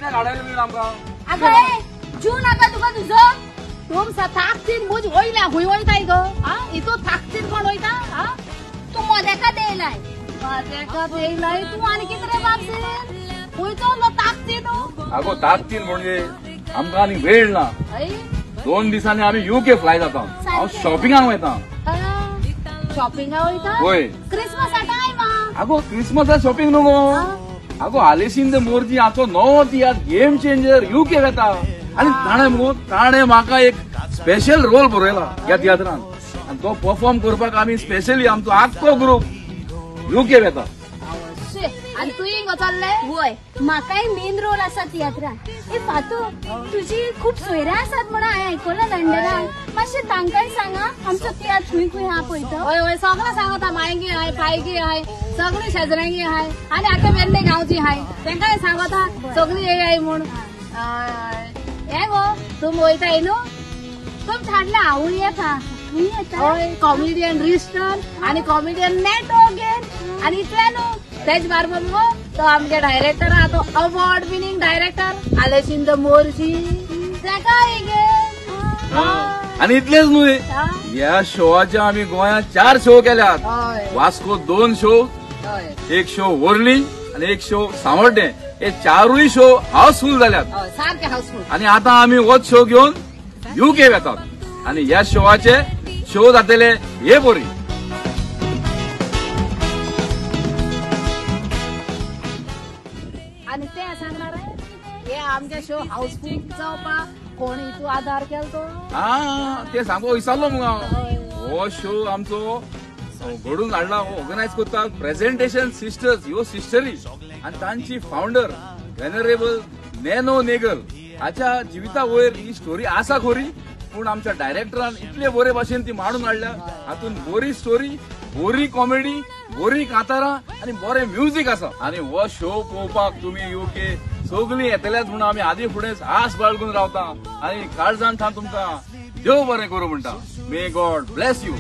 कित्याक हाडयलें तुवें आमकां? आगो जीव नाका तुका तुजो. तुम ताकतीन मुज वयल्या हुंय वयताय गो? आ इतू ताकतीन कोण वयता? आ तूं मोदेका देयलाय. मोदेका देयलाय तूं आनी कितें रे बाबसीन? हुंय चल्लो ताकतीन? आगो ताकतीन म्हणजे आमकां आनी वेळ ना. 2 दिसांनी आमी युके फ्लाय जाता. हांव शॉपिंगाक वयता. शॉपिंगाक वयता? वय. क्रिसमसा टायम. आगो क्रिसमसा शॉपिंग न्हू गो. आगो आलेसीन the Morjim हाचो नवो तियात्र गेम चेंजर युके वता. आनी ताणें मुगो ताणें म्हाका एक स्पेशल रोल बरयला ह्या तियात्रान आनी तो परफॉर्म करपाक आमी स्पेशली आमचो आख्खो ग्रुप युके वता. आनी तुयें हिंगा चल्लें? वय, म्हाकाय मेन रोल आसा तियात्रान. ए फातू, तुजी खूब सोयऱ्यां आसात म्हणून हांवें आयकलां लंडनान. मातशें तांकांय सांगा आमचो तियात्र खंय खंय आहा पळय तो. हय हय सगळें सांगता. मायंगी आहाय, पायगी आहाय, सगळीं शेजऱ्यांगी आहाय आनी आतां वेल्ले गांवची आहाय, तांकांय सांगता सगळीं येयाय म्हूण. हे गो तुमी वयताय न्हू? तुमी हाडलें हांवूय येता. हय, कॉमेडियन रिस्टन आनी कॉमेडियन नेटो गेन. आनी इतलें न्हू, तेच बारबर मुगो तो आमगे डायरेक्टर आहा तो अवॉर्ड विनिंग डायरेक्टर आलेसीन the Morjim, तेकाय गे. आनी इतलेंच न्हय, ह्या शोवाचे आमी गोंयांत 4 शो केल्यात. वास्को 2 शो, 1 शो वर्ली आनी 1 शो सांवड्डें. हे 4 शो हाऊसफूल जाल्यात. सारके हाऊसफूल. आनी आतां आमी होच शो घेवन युके वेतात आनी ह्या शोवाचे शो जातले हे बोरी. आनी ते सांगणार हे आमगे शो हाऊसफूल जावपाक कोण हितू आदार केलो तो? आ ते सांगो विसरलो मुगो हांव. हो शो आमचो घडून हाडला, ऑर्गनायज करता प्रेझेंटेशन सिस्टर्स ह्यो सिस्टरी आनी तांची फावंडर वेनरेबल नॅनो नेगल हाच्या जिविता वयर ही स्टोरी आसा खरी, पूण आमच्या डायरेक्टरान इतले बरे भाशेन ती मांडून हाडल्या. हातून बरी स्टोरी, बरी कॉमेडी, बरी कांतारां आनी बरें म्युजीक आसा. आनी हो शो पळोवपाक तुमी युके सगळीं येतल्याच म्हणून आमी आदी फुडें आस बाळगून रावता आनी काळजान थावन तुमकां देव बरें करूं म्हणटा. May God bless you.